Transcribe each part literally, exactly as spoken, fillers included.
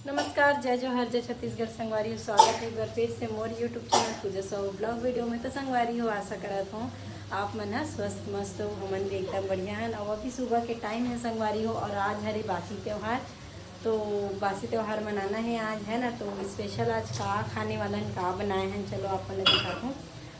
नमस्कार, जय जोहार, जय छत्तीसगढ़ संगवारी हो। स्वागत है एक बार फिर से मोर YouTube चैनल पूजा साहू ब्लॉग वीडियो में। तो संगवारी हो, आशा करत हूँ आप मन ह स्वस्थ मस्त हो, हमन भी एकदम बढ़िया हन। और अभी सुबह के टाइम है संगवारी हो, और आज हरे बासी त्योहार, तो बासी त्योहार मनाना है आज, है ना। तो स्पेशल आज का खाने वाला हन, का बनाए हन, चलो आप मन ल दिखात हूँ।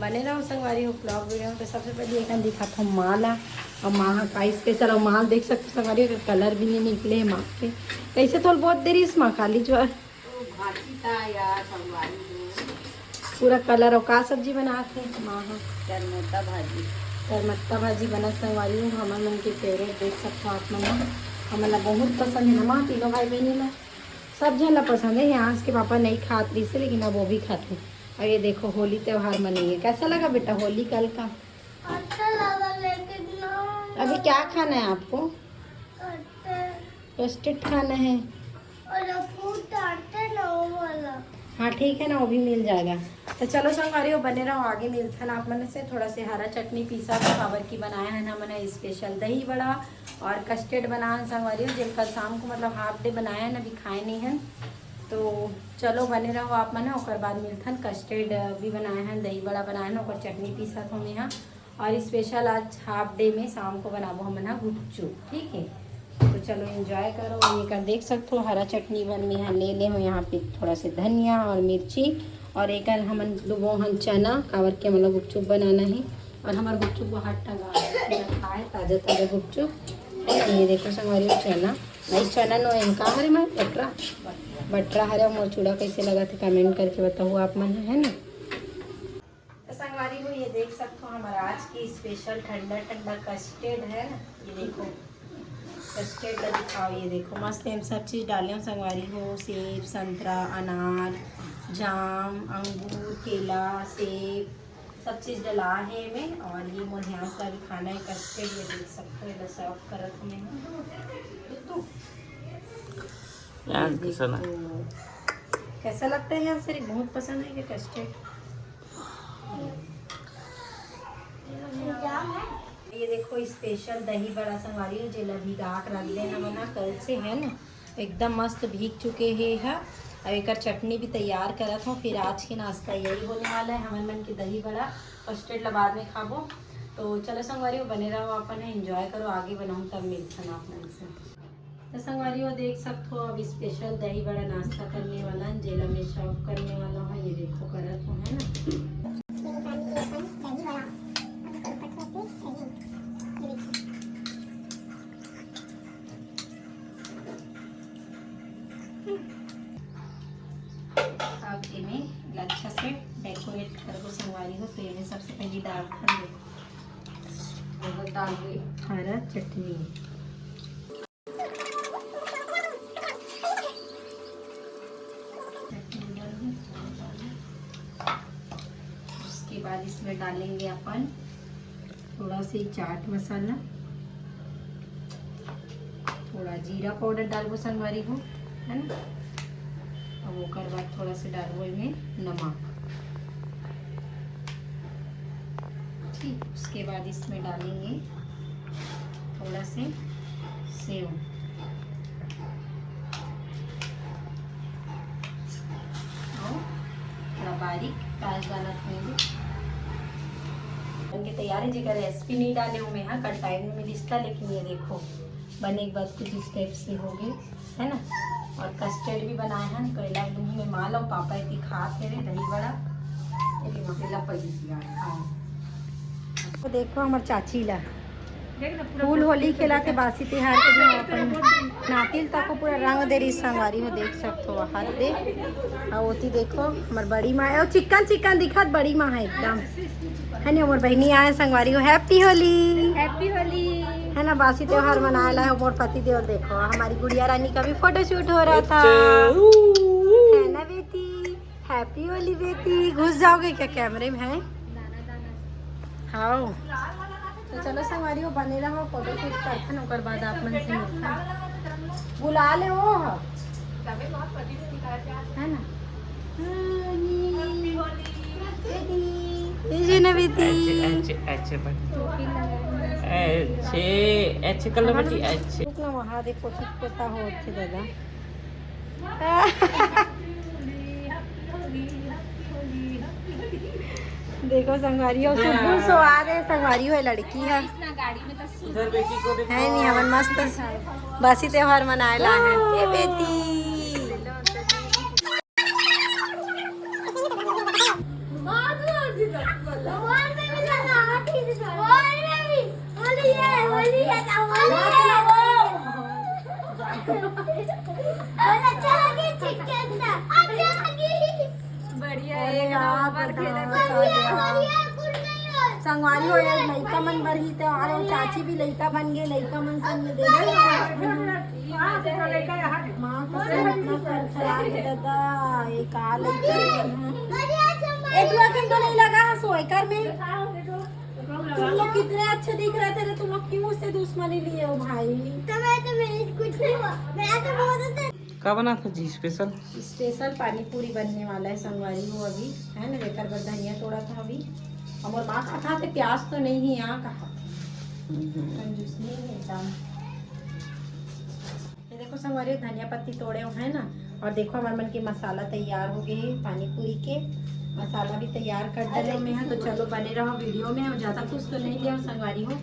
बने रहो संगवारी हो ब्लॉग वीडियो में। तो सबसे पहले एक दिखात हूँ माला, और माँ ह का स्पेशल, और माल देख सकते हो संगवारी हो, कलर भी नहीं निकले है माँ के। कैसे थोड़ा बहुत देरी इसमें खाली जो है तो भाजी था यार, संगवारी हो। पूरा कलर। और का सब्जी बनात हे माँ ह? चरमोता भाजी। चरमत्ता भाजी बनत संगवारी हो, हमर मन के फेवरेट, देख सकते हो आप मन ह। हमन ला बहुत पसंद है ना माँ, तीनों भाई बहनी ला, सब झन ला पसंद है। यहाँ के पापा नहीं खात रहिस हे, लेकिन अब वो भी खाते हैं। और ये देखो, होली त्योहार मनाइए। कैसा लगा बेटा होली कल का? अच्छा लगा, लेकिन ना अभी क्या खाना है आपको? कस्टर्ड। कस्टर्ड खाना है। और वो फूट डालते ना, वो वाला। हाँ, ठीक है ना, वो भी मिल जाएगा। तो चलो संगवारी हो, बने रहो, आगे मिलथन आप मन से। थोड़ा से हरा चटनी पीसा था, काबर की बनाए हैं हमन स्पेशल दही बड़ा और कस्टर्ड बनाए हैं संगवारी हो, जिनका शाम को मतलब हाफ डे बनाए हैं, अभी खाए नहीं हैं। तो चलो बने रहो आप मन, ओकर बाद मिलथन। कस्टर्ड भी बनाए हैं, दही बड़ा बनाए हैं, ओकर चटनी पीसा था मैं यहाँ। और स्पेशल आज हाफ डे में शाम को बनाबो हमन ह गुपचुप, ठीक है। तो चलो एंजॉय करो। ये कर देख सकते हो, हरा चटनी बर में यहाँ ले ले हो, यहाँ पे थोड़ा से धनिया और मिर्ची, और एक हमन डुबो हन चना, काबर के हमन ला गुपचुप बनाना है। और हमार गुपचुप बहुत टंगा है, पूरा खाए ताजा ताजा गुपचुप। ये देखो संगवारी हो चना, नहीं चना नो है, का हरे माँ? बटरा, बटरा हरे। मोर चूड़ा कैसे लगा थे, कमेंट करके बताओ आप मन, है ना। तो संगवारी हो, ये देख सकते हो हमारा आज की स्पेशल ठंडा ठंडा कस्टर्ड है ना, ये देखो कस्टर्ड का दिखाओ। ये देखो मस्त, हम सब चीज़ डाले हो संगवारी हो, सेब, संतरा, अनार, जाम, अंगूर, केला, सेब, सब चीज़ डला है में। और ये मोर ध्यान से अभी खाना है कस्टर्ड, ये देख सकते हो, ये सर्व करत हूँ मैं। यार, ये कैसा ना? देखो। कैसा लगता है यार, सर बहुत पसंद है क्या कस्टर्ड? ये देखो स्पेशल दही बड़ा संगवारी हो, जेला भिगा के रख देना मना कल से, है ना। एकदम मस्त भीग चुके हे ह। अब एकर चटनी भी तैयार करत हो, फिर आज के नाश्ता यही होने वाला है हमन मन के दही बड़ा। कस्टर्ड ला बाद में खाबो। तो चलो संगवारी हो, बने रहो, अपन है एंजॉय करो, आगे बनाऊँ तब मिलथन आप मन से। तो संगवारी हो देख सकते हो, अब स्पेशल दही बड़ा नाश्ता करने वाला है, जेला मैं सर्व करने वाला हूँ। ये देखो करत हूँ, है ना। अब एमे अच्छा से डेकोरेट करबो संगवारी हो। तो एमे सबसे पहले डालथन, देखो, डाल हरा चटनी। उसके बाद इसमें डालेंगे अपन थोड़ा सी चाट मसाला, थोड़ा जीरा पाउडर डालबो संगवारी हो, है ना। अब ओकर बाद थोड़ा सा डालबो इमें नमक। ठीक, उसके बाद इसमें डालेंगे थोड़ा से सेव और थोड़ा बारीक प्याज डालत हूँ। बन के तैयार है। जेकर रेसिपी नहीं डाले हूँ मैं, हाँ, कल टाइम में मिलिस था, लेकिन ये देखो बने के बाद कुछ इस टाइप से हो गए, है ना। और कस्टर्ड भी बनाए हैं, तो एला लूँगी मैं। माँ ला पापा एती खात हे दही बड़ा। ये देखो, एला पड़ी दिया है। हाँ। तो देखो हमार चाची ला फूल होली खेला के बासी तिहार के दिन अपन नातिल तको पूरा रंग दे रही संगवारी हो, देख सकते हो हाथ दे। और ओती देखो हमार बड़ी माँ है, और चिकन चिकन दिखत बड़ी माँ है एकदम, है ना। मोर बहनी आए संगवारी हो, हैप्पी होली। हैप्पी होली। है ना, बासी त्योहार मनाए ला है मोर पति देव। देखो हमारी गुड़िया रानी का भी फोटोशूट हो रहा था, है ना बेटी? हैप्पी होली बेटी। घुस जाओगे क्या कैमरे में? है, हाँ। तो चलो संगवारी हो, बने रहो, फोटोशूट करथन, ओकर बाद आप मन से मिलथन। बुला ले वो ह। है ना? हाँ, ये। बेटी। ये जे ना बेटी। अच्छे, अच्छे, अच्छे बन। टोपी लगा। अच्छे, अच्छे कलर बेटी, अच्छे। रुक ना, वहाँ देखो, ठीक पोता हो, अच्छे दादा। देखो संगवारी हो, सुबह सो आ रहे संगवारी हो, लड़की है। इधर बेटी को देखो। है नहीं, हमन मस्त बासी त्योहार मनाए ला है। ए बेटी। बढ़िया, अरे एक यार, नंबर खेले। संगवारी हो, एक लइका मन बर ही त्योहार, और चाची भी लइका बन गए, लइका मन संग में दे दे। माँ कसम, इतना फरफरा के दादा, ये का लइका है? ए, तू अखन तो नहीं लगा है सोएकर में। तुम लोग कितने अच्छे दिख रहे थे, तुम लोग क्यों उससे दुश्मनी लिए हो भाई? तो मैं तो, मेरे कुछ नहीं हुआ, मैं तो बहुत अच्छा। का बना था जी स्पेशल? स्पेशल पानी पूरी बनने वाला है संगवारी हो अभी, है ना, जेकर बर धनिया तोड़ा था अभी। हमर माँ कहा था, प्याज तो नहीं है, यहाँ कहा था। हम्म। कंजूस नहीं है एकदम। ये देखो संगवारी, धनिया पत्ती तोड़े हुए हैं ना, और देखो हमारे मन के मसाला तैयार हो गए हैं पानी पूरी के। मसाला भी तैयार कर डाले हुए हैं, तो चलो बने रहो वीडियो में। और ज़्यादा कुछ तो नहीं लिया संगवारी हो,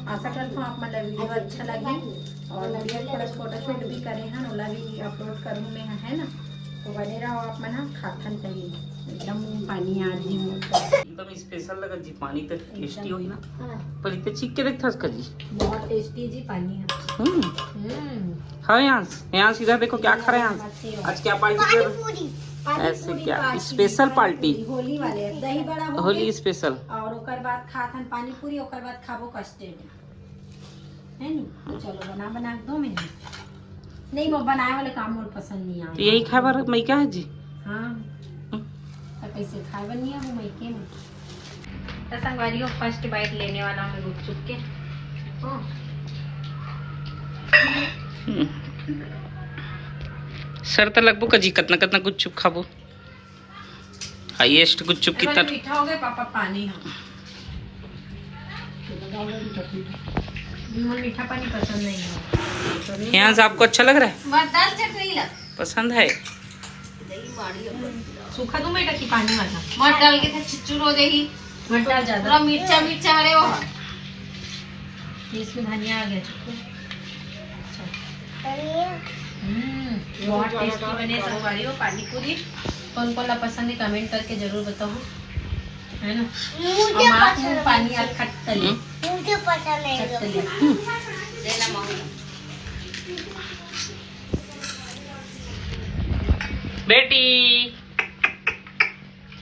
आशा करता हूँ आप मन ला वीडियो अच्छा लगी। और वीडियो थोड़ा फोटोशूट भी करे हैं, ओला भी अपलोड करूँ मैं, है ना, तो बने रहो आप मन। हाँ, खाथन तही एकदम मुँह पानी आ रही है। एकदम स्पेशल लगत जी पानी, तो टेस्टी होही ना। हाँ। पर इतने छीक के देखथस का जी। बहुत टेस्टी जी पानी है। हम्म। हम्म। हाँ, यहाँ से, यहाँ से इधर देखो क्या खा रहे हैं आज। आज क्या पार्टी कर रहे हैं? पानी पूरी। ऐसे पानी क्या? पूरी, स्पेशल पानी पार्टी। पूरी, होली वाले, दही बड़ा हो होली गया। स्पेशल। और ओकर बाद खाथन पानी पूरी, ओकर बाद खाबो कस्टर्ड। है नी? तो चलो बना, बना के दो मैं। नहीं, वो बनाए वाले काम मोर पसंद नहीं आया। तो यही खाए बर मइका है जी। हाँ। हम्म। तो कैसे खाए बर नहीं आबो मइके में? तो संगवारी हो, फर्स्ट बाइट लेने वाला हूँ मैं गुपचुप के। ओ। हम्म। सर तो लगबो का जी, कतना कतना गुपचुप खाबो। हाईएस्ट गुपचुप अरे कितना? मीठा हो गया पापा, पानी है। मोर मीठा पानी पसंद नहीं है। यहाँ से आपको अच्छा लग रहा है? मत डाल चटनी ला। पसंद है? सूखा दूं बेटा कि पानी वाला? मत डाल के था चिचुर हो जाही। मत डाल ज्यादा। पूरा मिर्चा, मिर्चा हरे हो। ये इसमें धनिया आ गया, चुप कर। अच्छा। हम्म, बहुत टेस्टी बने संगवारी हो पानी पूरी। कौन कौन ला पसंद है कमेंट करके जरूर बताओ, है ना? मुझे और माँ पसंद को पानी नहीं। आ खट्टले। हम्म। मुझे पसंद नहीं है। खट्टले। बेटी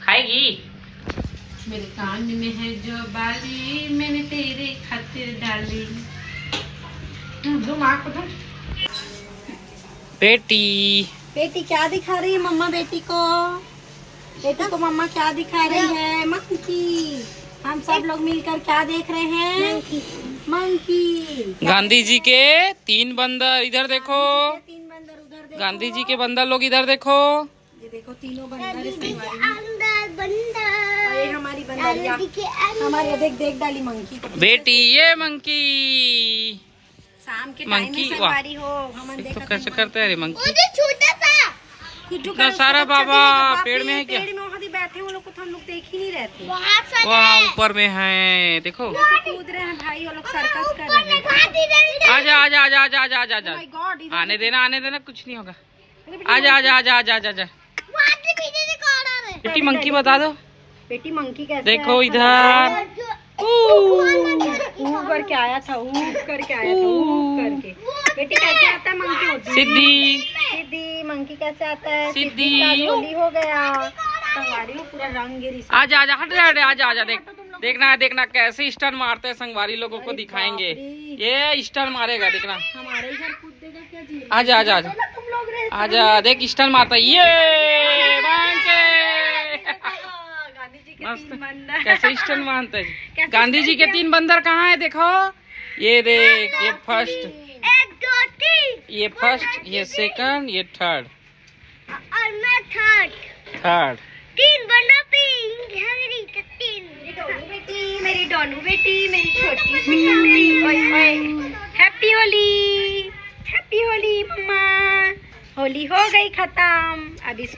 खाएगी। मेरे कान में है जो बाली, मैंने तेरे खातिर डाली। हम्म, दो माँ को दो। बेटी। बेटी क्या दिखा रही है मम्मा बेटी को? बेटी को मम्मा क्या दिखा रही है? मंकी। हम सब लोग मिलकर क्या देख रहे हैं? मंकी। मंकी। गांधी जी के तीन बंदर, इधर देखो। तीन बंदर उधर देखो। गांधी जी के बंदर लोग इधर देखो। ये देखो तीनों बंदर इस हमारी। अंदर बंदर। और ये हमारी बंदरिया। दादी के अंदर। हमारी, देख, देख डाली मंकी को। बेटी, ये मंकी। शाम के टाइम मंकी, में वाह। संगवारी हो, हमन ये तो देखत कैसे हन करते हैं रे मंकी? वो जो छोटा सा। कुछ इतना सारा बाबा, पेड़ में है क्या? पेड़ में वहाँ भी बैठे हैं, वो लोग को तो हम लोग देख ही नहीं रहते। बहुत सारे वाह, हैं। ऊपर में है, देखो। जैसे कूद रहे हैं भाई, वो लोग सर्कस कर रहे हैं। आजा, आजा, आजा। Oh my God, इधर आने देखो। देना, आने देना, कुछ नहीं होगा। आजा, आजा, आजा। बेटी मंकी बता दो। बेटी मंकी कैसे देखो आता है? इधर। ऊ। ऊ करके आया था, ऊ करके आया था, ऊ करके। बेटी कैसे आता है मंकी? सीधी। सीधी। मंकी कैसे आता है? सीधी। सीधी का झोली हो गया। संगवारी हो पूरा रंग गिरी। आजा, आजा, हट, हट, आजा, आजा, देख। देखना है, देखना कैसे स्टन मारते हैं संगवारी लोगों को अरे दिखाएंगे। बाप रे। ये स्टन मारेगा, देखना। हमारे इधर कूद देगा क्या जी? आजा, आजा, आजा। चलो तुम लोग रेस आजा, देख स्टन मारता है। ये बांके। गांधी जी के मस्त। तीन बंदर। कैसे स्टन मारता है? कैसे गांधी जी के स्टन तीन बंदर कहाँ है? देखो, ये देख, ये फर्स्ट, एक, दो, तीन। ये फर्स्ट, ये सेकंड, ये थर्ड। और मैं थर्ड। थर्ड। तीन बंदा पिंक है मेरी, तो तीन। मेरी डोनू बेटी, मेरी डोनू बेटी, मेरी छोटी सी डोनू। ओए, ओए। हैप्पी होली, हैप्पी होली मम्मा। होली हो गई खत्म, अब इस